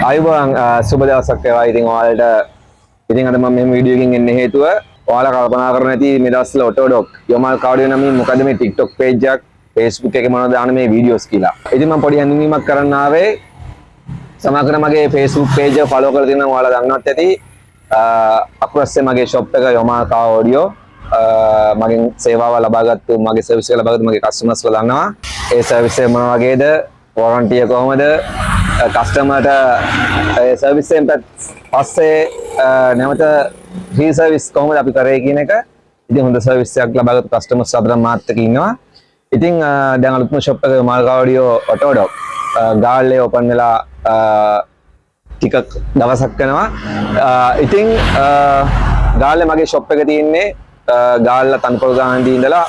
ආයුබෝවන්, සුබ දවසක් වේවා ඉතින් ඔයාලට. ඉතින් අද මම මේ වීඩියෝ එකකින් එන්න හේතුව, ඔයාලා කල්පනා කරන ඇති මේ දවස්වල ඔටෝඩොක් යොමල් කාඩියෝ නමින් මොකද මේ TikTok page එකක්, Facebook එකේ මොනවද දාන මේ වීඩියෝස් කියලා. ඉතින් මම පොඩි හැඳින්වීමක් කරන්න ආවේ. සමහර මගේ Facebook page එක follow කරලා තියෙනවා ඔයාලා දන්නවත් ඇති. අකුරස්සේ මගේ shop එක යොමල් කා ඔඩියෝ. මගෙන් සේවාව ලබාගත්තු, මගේ සර්විස් එක ලබාගත්තු මගේ කස්ටමර්ස්ලා දන්නවා. ඒ සර්විස් එක මොන වගේද, වොරන්ටි එක කොහොමද, කස්ටමර්ට ඒ සර්විස් එකෙන් පස්සේ නැවත රීසර්විස් කොහොමද අපි කරේ කියන එක. ඉතින් හොඳ සර්විස් එකක් ලබාගත්තු කස්ටමර්ස් අතර මාත් එක්ක ඉන්නවා. ඉතින් දැන් අලුත්ම ෂොප් එක යොමල් කා ඔඩියෝ ඔටෝඩොක් ගාල්ලේ ඕපන් වෙලා ටිකක් දවසක් වෙනවා. ඉතින් ගාල්ලේ මගේ ෂොප් එක තියෙන්නේ ගාල්ල තනකොළ ගාන්ධි ඉඳලා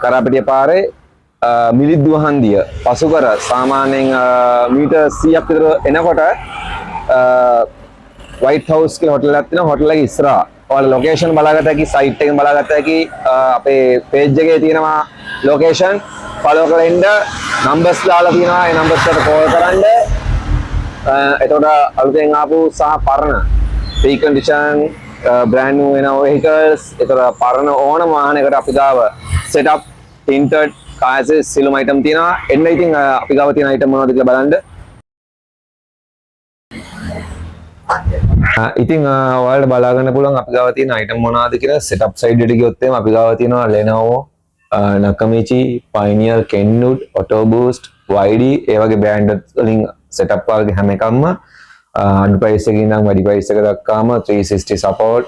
කරාපිටිය පාරේ මිලිද්දුව හන්දිය පසු කර සාමාන්‍යයෙන් මීටර් 100ක් විතර එනකොට වයිට් හවුස් කියලා හොටල් එකක් තියෙනවා. හොටල් එකේ ඉස්සරහා ඔයාලා ලොකේෂන් බලාගත හැකි, සයිට් එකෙන් බලාගත හැකි. අපේ පේජ් එකේ තියෙනවා ලොකේෂන්. ෆලෝ කරලා ඉන්න. නම්බර්ස් දාලා තියෙනවා. ඒ නම්බර්ස් වලට කෝල් කරන්න. එතකොට අලුතෙන් ආපු සහ පරණ රීකන්ඩිෂන්, බ්‍රෑන්ඩ් නිව් වෙන වෙහිකල්ස්, එතකොට පරණ ඕනම වාහනයකට අපි ගාව සෙටප්, ටින්ටඩ්, කාර් ඇක්සසරිස් සියලුම අයිටම් තියෙනවා. එන්න ඉතින් අපි ගාව තියෙන අයිටම් මොනවද කියලා බලන්න. ඉතින් ඔයාලට බලා ගන්න පුළුවන් අපි ගාව තියෙන අයිටම් මොනවද කියලා. සෙටප් සයිඩ් එකට ගියොත් එහෙම අපි ගාව තියෙනවා Lenovo, Nakamichi, Pioneer, Kenwood, Auto Boost, YD ඒ වගේ බ්‍රෑන්ඩ් වලින් සෙටප් වර්ග හැම එකක්ම අඩු ප්‍රයිස් එකකින් ඉඳන් වැඩි ප්‍රයිස් එක දක්වාම 360 support,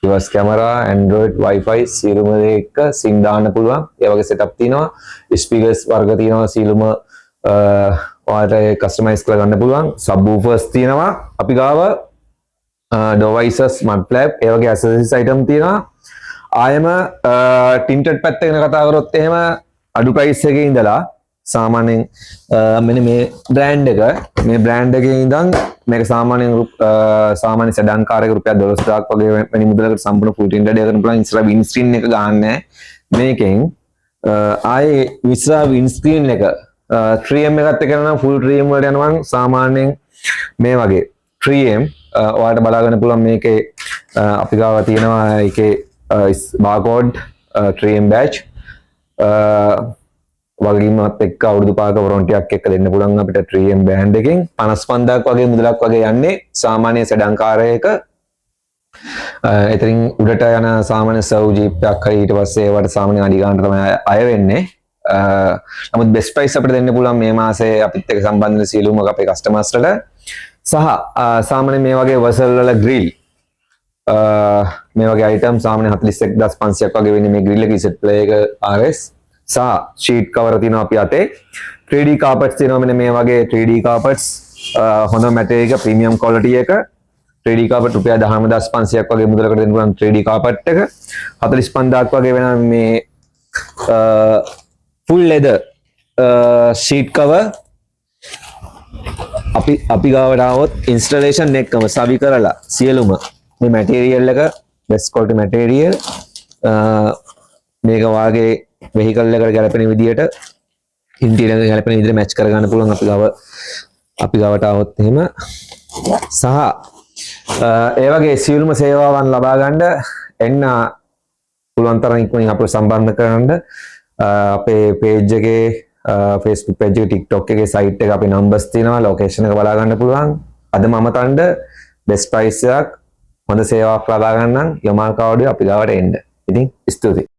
reverse camera, Android, Wi-Fi සියලුම දේ එක්ක SIM දාන්න පුළුවන්. ඒ වගේ සෙටප් තියෙනවා. ස්පීකර්ස් වර්ග තියෙනවා සියලුම. ඔයාලට කස්ටමයිස් කරගන්න පුළුවන්. සබ්වූෆර්ස් තියෙනවා අපි ගාව, ඩෝවයිසස්, මඩ් ෆ්ලැප් ඒ වගේ ඇක්සසරිස් අයිටම් තියෙනවා. ආයෙම ටින්ටඩ් පැත්ත ගැන කතා කරොත් එහෙම අඩු ප්‍රයිස් එකේ ඉඳලා සාමාන්‍යයෙන් මෙන්න මේ බ්‍රෑන්ඩ් එක, මේ බ්‍රෑන්ඩ් එකේ ඉඳන් මේක සාමාන්‍යයෙන් සාමාන්‍ය සෙඩන් කාර් එක රුපියල් 12,000ක් වගේ වැනි මුදලකට සම්පූර්ණ ෆුල් ටින්ටඩ් එකක් කරන්න පුළුවන්. ඉස්සරහ වින්ඩ් ස්ක්‍රීන් එක ගන්න මේකෙන්. ආයේ ඉස්සරහ වින්ඩ් ස්ක්‍රීන් එක 3M එකත් එක්ක යනවා නම්, ෆුල් 3M වලට යනවා නම් සාමාන්‍යයෙන් මේ වගේ 3M ඔයාලට බලා ගන්න පුළුවන්. මේකේ අපි ගාව තියෙනවා ඒකේ බාකෝඩ්, 3M badge වගකීමත් එක්ක අවුරුදු 5ක වොරන්ටියක් එක්ක දෙන්න පුළුවන් අපිට 3M brand එකෙන්. 55,000ක් වගේ මුදලක් වගේ යන්නේ සාමාන්‍ය සෙඩන් කාර් එකක. එතනින් උඩට යන සාමාන්‍ය සර්ව් ජීප් එකක් හරි ඊට පස්සේ ඒවට සාමාන්‍ය අඩි ගානට තමයි අය වෙන්නේ. නමුත් බෙස්ට් ප්‍රයිස් අපිට දෙන්න පුළුවන් මේ මාසේ අපිත් එක්ක සම්බන්ධ වෙන සියලුම අපේ කස්ටමර්ස්ලට. සහ සාමාන්‍ය මේ වගේ වසල් වල ග්‍රිල් මේ වගේ අයිටම් සාමාන්‍ය 41,500ක් වගේ වෙන්නේ මේ ග්‍රිල් එක, ඉසෙට් ප්ලේ එක RS සහ ෂීට් කවර් තියෙනවා අපි අතේ. 3D කාපට්ස් තියෙනවා. මෙන්න මේ වගේ 3D කාපට්ස්, හොඳ මැටීරියල් එක, ප්‍රීමියම් ක්වොලිටි එක 3D කාපට් රුපියල් 19,500ක් වගේ මුදලකට දෙන්න පුළුවන්. 3D කාපට් එක 45,000ක් වගේ වෙන මේ ෆුල් ලෙදර් ෂීට් කවර්. අපි අපි ගාවට ආවොත් ඉන්ස්ටලේෂන් එක්කම සවි කරලා සියලුම මේ මැටීරියල් එක බෙස්ට් ක්වොලිටි මැටීරියල්. මේක වාගේ වෙහිකල් එකට ගැලපෙන විදියට, ඉන්ටීරියර් එකට ගැලපෙන විදියට මැච් කරගන්න පුළුවන් අපි ගාවට ආවොත් එහෙම. සහ ඒ වගේ සියලුම සේවාවන් ලබා ගන්න එන්න පුළුවන් තරම් ඉක්මනින් අපිව සම්බන්ධ කරන්න. අපේ පේජ් එකේ, Facebook page එකේ, TikTok එකේ, සයිට් එක අපේ නම්බර්ස් තියෙනවා. ලොකේෂන් එක බලා ගන්න පුළුවන්. අද මම තණ්ඩ බෙස්ට් ප්‍රයිස් එකක්, හොඳ සේවාවක් ලබා ගන්න නම් යොමල් කාඩියෝ අපි ගාවට එන්න. ඉතින් ස්තුතියි.